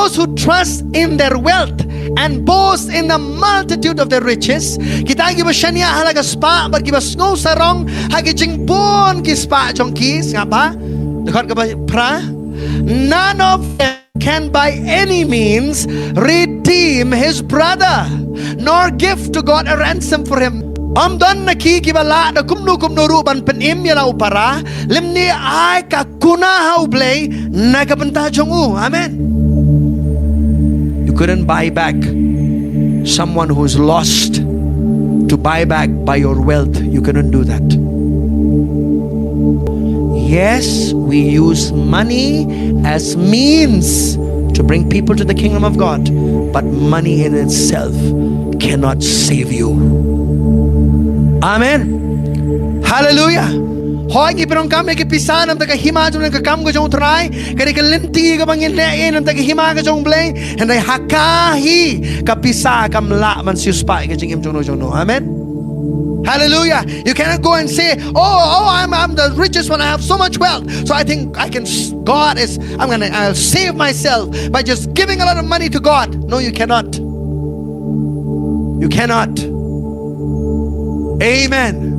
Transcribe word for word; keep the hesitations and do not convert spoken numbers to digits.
those who trust in their wealth and boast in the multitude of their riches, kita kiba shaniah ha la ka spah bad kiba sngewsarong ha ki jingbun ki spah jong ki. Sngap ba, dkhot kaba phra, none of them can by any means redeem his brother, nor give to God a ransom for him. Ym don na ki kiba lah da kumno kumno ruh ban pynim ïa la u para, lymne ai ka kuna ha U Blei na ka bynta jong u. Amen. You couldn't buy back someone who's lost to buy back by your wealth. You couldn't do that. Yes, we use money as means to bring people to the kingdom of God, but money in itself cannot save you. Amen. Hallelujah. Hooid, ngi pyndonkam ïa ki pisa na ka bynta ka hima jong U Blei, ka kam ka jong U Trai, ka dei ka lynti kaba ngin leh ïa na ka bynta ka hima ka jong U Blei. Hynrei ha ka hi ka pisa kam lah ban siewspah ïa ka jingim jongno jongno. Amen. Hallelujah. You cannot go and say, "Oh, oh, I'm, I'm the richest one. I have so much wealth. So I think I can, s- God is, I'm gonna, I'll save myself by just giving a lot of money to God." No, you cannot. You cannot. Amen.